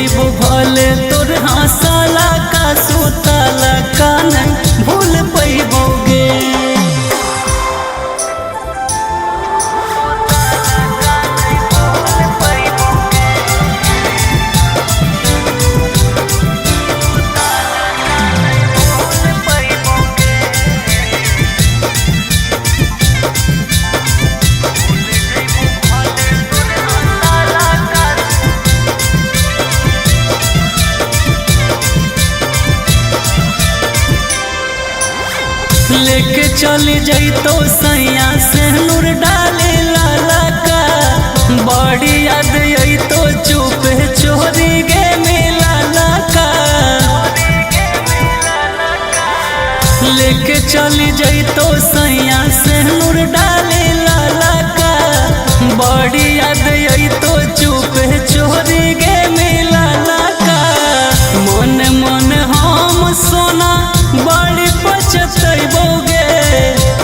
जइबो भले तोर हंसला का सुतला का नहीं भूल पैबोगे। लेके चली जइतो सैया से नूर डाले लाला का, बड़ी याद अइतो चुप चोरी गे मेला का। लेके चली जइतो सैया से नूर डाले लाला का, बड़ी याद अइतो चुप चोरी गे मेला का। मन मन हम सोना बड़ी पछतैबोगे,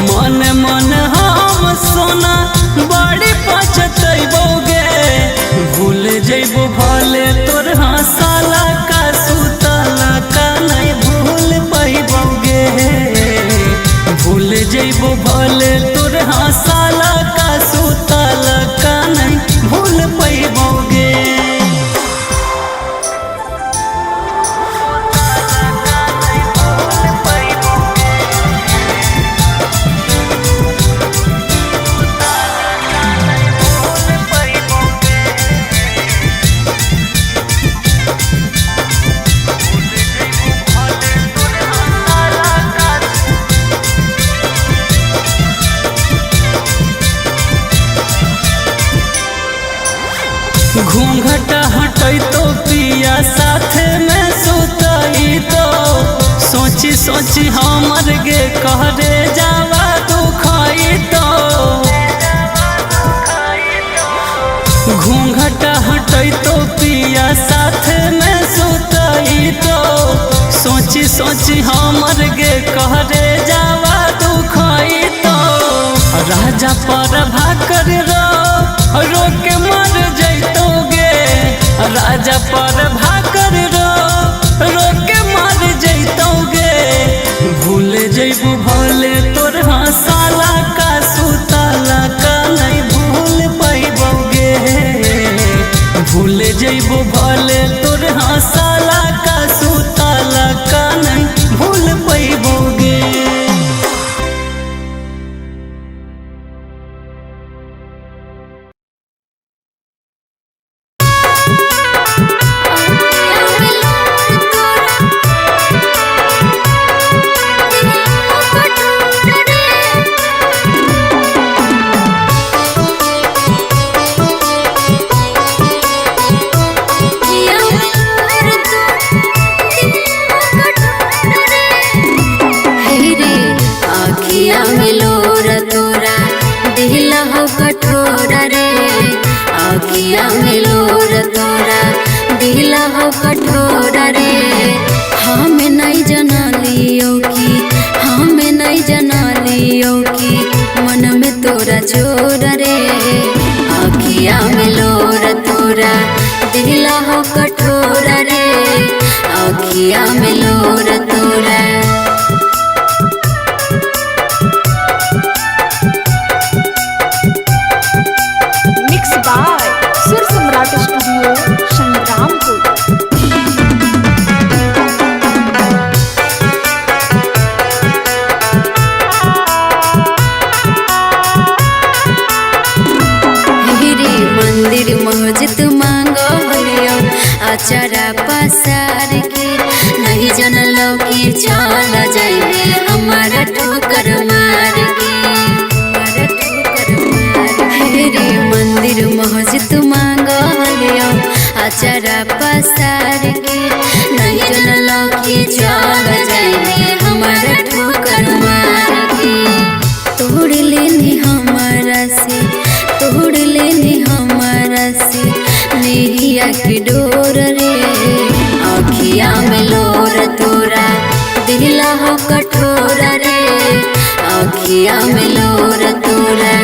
मन मन हम सोना बड़ी पछतैबोगे। भूल जइबो भले तोर हंसला का सुतला का नहीं भूल पैबोगे। भूल जइबो भले तोर हंसला का सुतला का नहीं भूल पैबोगे। घूंघट हटैतो पिया साथ में सुतैतो, सोची सोची हमर गे कहरे जावा दुखैतो। घूंघट हटैतो पिया साथ में सुतैतो, सोची सोची हमर गे कहरे जावा दुखैतो। राजा पर भाकर रो रोके मर जइतोगे, राजा पर भाकर रो रोके मर जइतोगे। भूल जइबू भले तोर हंसला का सुतला का नहीं भूल पैबोगे। भूल जइबू भले तोर हंसला का सुतला का नहीं भूल पैबोगे। चोर रे आखिया में लोर तोरा दिला हो कठोर रे, आखिया में लोर तोरा। Mix by Sur Samrat studio Sangrampur. मंदिर मस्जिद मांगो हलियो अचारा पसार के, नहीं जनलो की चल जाइबे हमारा ठोकर मार के, हमारा ठोकर मार के। रे मंदिर मस्जिद मांगो हलियो अचारा पसार के, नहीं जनलो की चल जाइबे हमारा ठोकर मार के। तोड़ लेनी हमारा से, तोड़ लेनी हमारा से नेहिया के डोर रे, आखिया में लोर तोरा दिला हो कठोर रे, आखिया में लोर तोरा।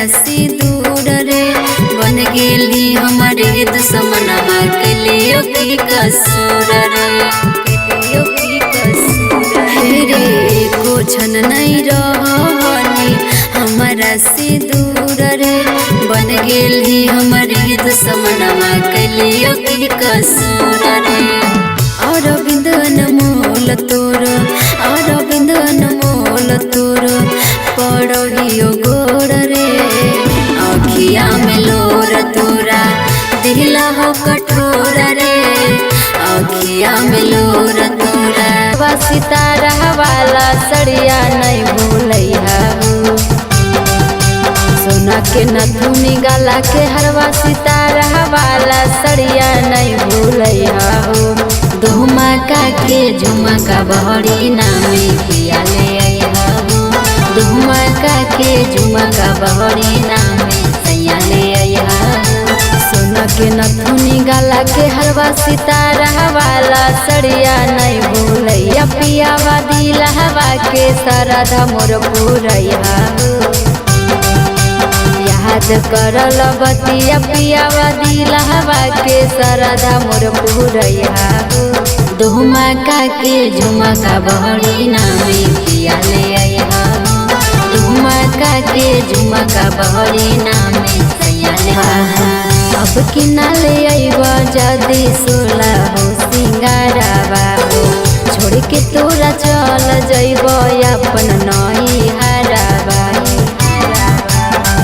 हमारा से दूर रे, बन गेली हमारे दुश्मनवा के लियो की कसूर रे, के लियो की कसूर रे। एको क्षण नहीं रहनी हमारा से दूर रे, बन गेली हमारे दुश्मनवा के लियो की कसूर रे। अरविंद अनमोल तोर, अरविंद अनमोल तोर पड़ियो गोर रे, अखिया में लोर तोरा दिला हो कठोर रे, अखिया में लोर तोरा। सितारा वाला सड़िया नहीं भूलैहा हो, सोना के नथुनी गला के हरवा सितारा वाला सड़िया नहीं भूलैहा हो। धुमका के झुमका बहरी नामे पिया ले अइहा हो, धुमका के झुमका बहरी नामे सैया ले अइहा हो। सोना के नथुनी गला के हरवा सितारा वाला सड़िया नहीं भूलैया, पियावा दिलहवा के सरधा मोर पुरैया हो। याद करल बतिया पियावा दिलहवा के सरधा मोर पुरैया हो। धुमका के झुमका बहरी नामे पिया ले अइहा हो, धुमका के झुमका बहरी नामे सैया ले अइहा। अब कि ना ले अइबा जदी सोला हो सिंगारावा हो, छोड़ के तोरा चल जइब अपन नई हरावा।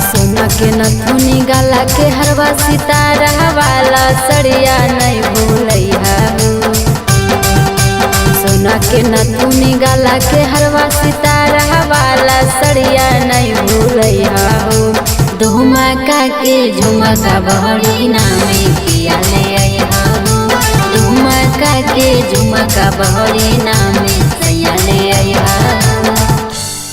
सोना के नथुनी गला के हरवा सितारा वाला सड़िया नहीं भूलैहा हो, सोना के नथुनी गला के हरवा सितारा वाला सड़िया नहीं भूलैहा हो। धुमका के झुमका बहरी नामे पिया ले अइहा हो, धुमका के झुमका बहरी नामे सैया ले अइहा।